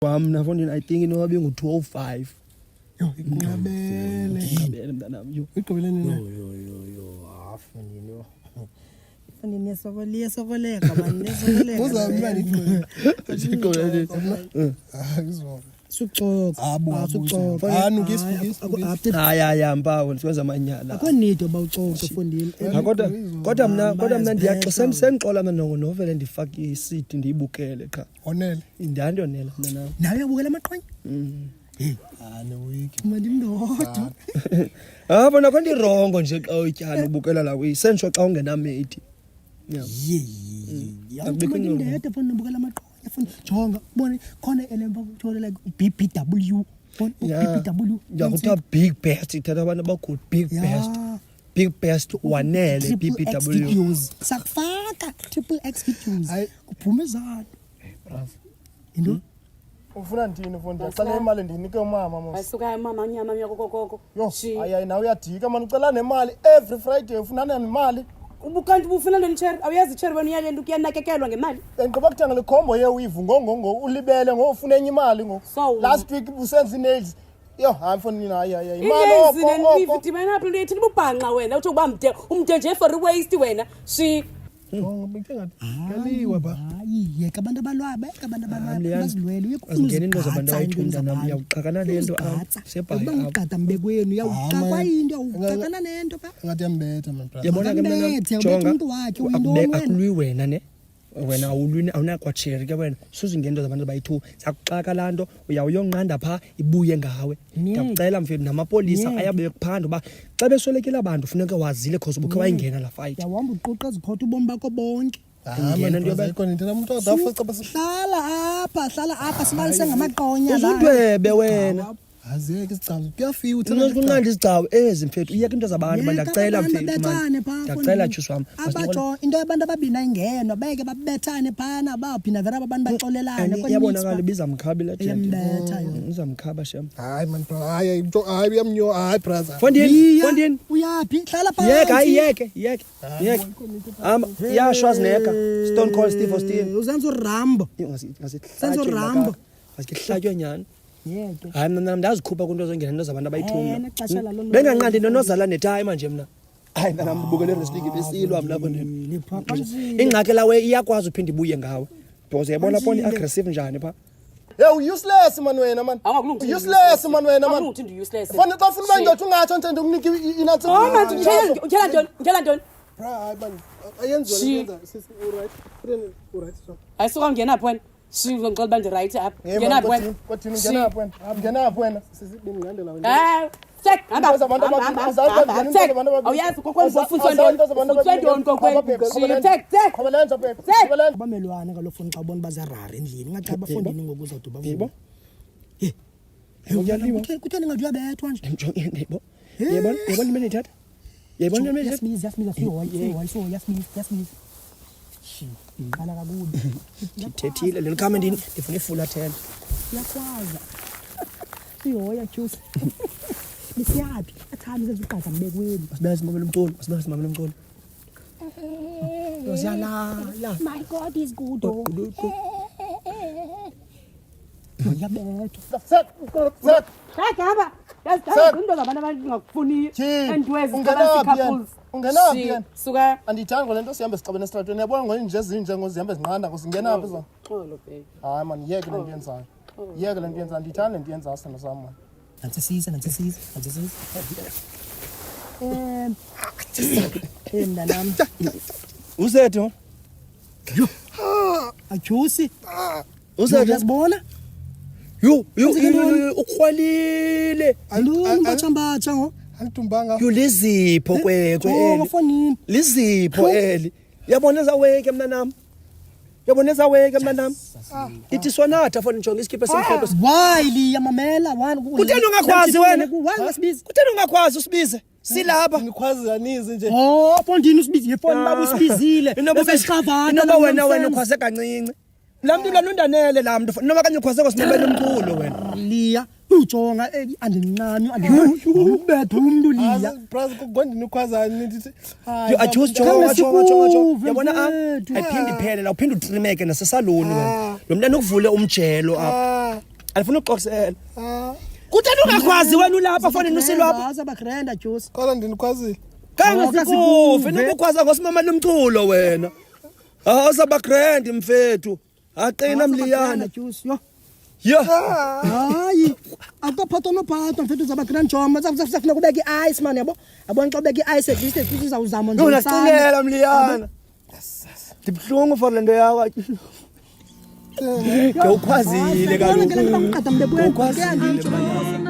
Wam mna fondini, I think inoba bingu-205. Yho, ikunqabele. Nqabele, mntanam, yho. Uyigqibele nini? Yo yo yo yo, afundini yo. Ifundini iyasokoleka mani, iyasokoleka. Uzama imali igqibele. Uyigqibele nini? Ah, izolo. Suxoka. Abo, Ah, abo, suxoka. Ah, nukisi, Hayi, nukisi, nukisi. Hayi, hayi, hayi, mpawo sikwenza amanyala. Akho need yoba uxoke, fondini. Ha, kodwa mna ndiyaxa Bayaziphetha. sendixola mna noko novele ndifake i-CD ndiyibukele qha. Onele. Ndandiyonela mna nam. Nawe uyabukela amaqhonya? Ah, newiki. Mna ndimndodwa. Ah, bona kho ndirongo nje xa uyityana ubukela la wi sentsho xa ungenamate. Yeah. Ye. Akubikho Mna ingxaki. ndindedwa fondini, ndibukela amaqhonya fondini. Jonga, ubone khona elemva kuthiwa like BBW. Bona BBW. Ya, kuthiwa big best, ithatha abantu abakhulu, big best. Big best wanele. Triple X BBW. videos. Sakufaka triple X videos. Hayi. Kuphume izanto. Bravo. Into? Ufuna ndini, mfondini? Ndiyacela imali ndiyinike umama mos. Asuka mama nyama nyakokokoko. Yho, hayi hayi, nawe uyadika mani, ucela nemali every Friday, ufunana nemali. Ubukanti ubufuna ntoni, cherry? Awuyazi, cherry, wena uyalenda ukuyanakekelwa ngemali. Bendigqiba kuthenga le combo yeweave ngongongo, ulibele ngoku ufuna enye imali ngoku. Last week usenza ii-nails. Yho, hayi mfondini, hayi hayi hayi. Imali Ii-nails oko, nenweave oko. idibana phi? Into ethini ububhanxa wena, utsho uba mde, umde nje for iwaste wena. Shi. Jonga, bekuthe ngathi kuyaliwa pha. Hayi, yeka abantu abalwayo, bayeka abantu abalwayo, Leyana. bazilwele. Uye kufuna Azingeni iinto zabantu uzigqatsa abayi-two, eentweni mntanam, zabantu. uyawuxakana nento apha. Uzigqatsa. Sebhayi Ukuba apha. ngugqada mbekweni, uyawuxakwa man. yinto, uyawuxakana nento pha. Ngathi yambetha man, brother. Yabona ke mntanam, Akambethe, ubetha jonga, umntu wakhe, uyintoni wena? Akulwi wena ne. Wena awulwi, awunakwatsheri ke wena. Suzingena iinto zabantu abayi-two. Zakuxaka laa nto, uyawuyonqanda phaa, ibuye ngawe. Ndiyakucela mfethu, namapolisa ayabe ekuphanda uba xa beswelekile abantu funeka wazile cause ubukhe wayingena laa fight. Uyawuhamba uquqa ezikhotha ubomi bakho bonke. Hayi, man, Ingena into brother, yoba- ayikho nto. Umntu akafa xa Hlala apha, hlala apha, sibalise ngamaqonya la. Uzudwebe wena. Aziyeke isigcawu. Kuyafiwa, uthetha Unqanda izigcawu ezi mfethu, uyeke into zabantu, man, Yeka ndiyakucela abantu mfethu, man. babethane phaa, Ndiyakucela, fondini. tshusi wam. Abatsho into yabantu ababini ayingenwa, beke babethane phana, baphinda vele aba bantu baxolelane. And Akho iyabonakala niks pha. ibizamkhaba ilaa gent. Iyambetha yona. Izamkhaba shem. Hayi man, brother, hayi, hayi, mntu, hayi, uyamnyo, hayi, brother. Fondini, Iya, fondini. Uyaphi? Hlala phantsi. Yeke, hayi, yeke, yeke, yeke. Hamba, ya Schwarzenegger, Stone Cold Steve Austin. Uzenza uRambo. Yho, Senza ngase uRambo. ihlatywe Ngaske ihlatywe nyhani. Yeke. Hayi, mna mna ndazikhupha kwinto zongena into zabantu abayi-two mna. Nexesha lalo Benganqandi nonozala nethayima nje mna. Hayi mntanam, ndibukele wrestling ibisilwa mna fondini. Liphakamisile. Ingxaki lawe iyakwazi uphinda ibuye ngawe. Because uyayibona pona i-aggressive njani pha. Hey, useless man wena man. Awungakulungi uthi Useless man wena man. Awungakulungi uthi ndi-useless. Fana xa ufuna uba Shi. indoda ungatsho nje ndikunika inantsi. Oh man, utyhela ntoni? Utyhela ntoni? Bra, hayi man. Ayenziwa le Shi. nto yenzayo, sisi, uright. Utheni, uright, so. Hayi suka, ungena phi wena? Shi, uzondixelela uba ndirayithi apha. Hey, man, Ungena phi wena? kodini, kodini, Shi. ungena phi wena? Ungena phi wena? Sisi, bendinqandela wena. Hayi, sek, hamba, Into zabantu hamba, ababini, hamba, azazi hamba, into sek. zabantu ababini. Awuyazi kokwenu ufundiswa Azazi ntoni? into zabantu Ufundiswa ababini. ntoni kokwenu? Qhobela, Shi, qhobela, sek, sek. qhobela nje, babe, Sek. qhobela nje. Bamelwane kaloku funa xa ubona uba ziyarara endlini. Ingathi abafondini ngoku uzawude bavume. Yebo. Hey, Uyaliwa. kutheni ngathi uyabethwa nje? Yebo. Yebona, yebona into endiyithetha? Yebona into endiyithetha? Yasibiza, yasibiza, sihoya, sihoya, sihoya, yasibiza, yasibiza. Shi, iqala kakubi. Ndithethile, le khame ndini, ndifuna ifulathela. Iyakwaza. Sihoya, Juice. Nisiyaphi? Athanda uzenza uqatha mbekweni. Masibe simamele umculo, masibe simamele umculo. Siyalala. My God is good. Oh. Uyabethwa. Sek, sek. Hayi, hamba. Yazi, Sek. yazi into zabantu abangakufuniyo. Tyhini, Entwezi, ungenaphi yena? couples. Ungenaphi Shi, yena? Suka. Andiyithandi ngale nto sihambe sixabene esitratweni. Uyabona ngoku nje zinje ngoku zihambe zinqanda ngoku singenaphi zona? Xolo, baby. Hayi man, yeke le nto yenzayo. Yeke le nto yenzayo. Andiyithandi le nto yenzayo, sithando sam man. Nantsisiza, nantsisiza, nantsisiza. Eh, mntanam. Usethu. Ajusi. Usethu. Uyazibona? Yho, yho, Kwenzeke ntoni? yho, ukrwalile. Yintoni mbatsha-mbatsha ngo? Andidumbanga. Yho, lizipho kwekwe Oh, eli. fonini. Lizipho eli. Yabona ezaweke mntanam. Yabona ezaweke mntanam. Ithi sonatha foni, jonga isikipha esimhlophe. Why liya mamela? Why? Kutheni ungakhwazi wena? Why ungasibizi? Kutheni ungakwazi usibize? Silapha. Nikhwazanizi nje. Oh, fondini usibizi. Yefoni baba usibizile. Inoba Bese sixavana. Inoba wena ukhwaze kancinci. Laa mntu laa undanele laa mntu. Noba kanye ukhwaze ngosimamela umculo wena. Liya, ujonga andincami, andibetha umntu liya. Bras, gondini ukhwazani ndithi. Yho, ajusi, jonga, Khange jonga, jonga, jonga. sikuve, Yabona apha, mfethu. ayiphinde iphele la, uphinde utrimeke nasesaluni wena. Lo mntana ukuvule umjelo apha. Andifuna ukuxokisela. Kutheni ungakhwazi wena ulapha fonini usilwapha? Azabagrenda juice. Kodwa ndinikhwazile. Khange sikuve nokukhwaza ngosimamela umculo wena. Awusaba grand mfethu. Aqina mliyana. Juice yo. Yo. Hayi, akukaphathwa nophathwa mfethu uzabagrand joma safuna kubeka i-ice man yabo. Yabona xa ubeka i-ice at least at least uzawuzama nje. Unacinela mliyana. Ndibuhlungu for le nto yakho. Ngewukhwazile kaloku. Kaloku. Ukhwazile.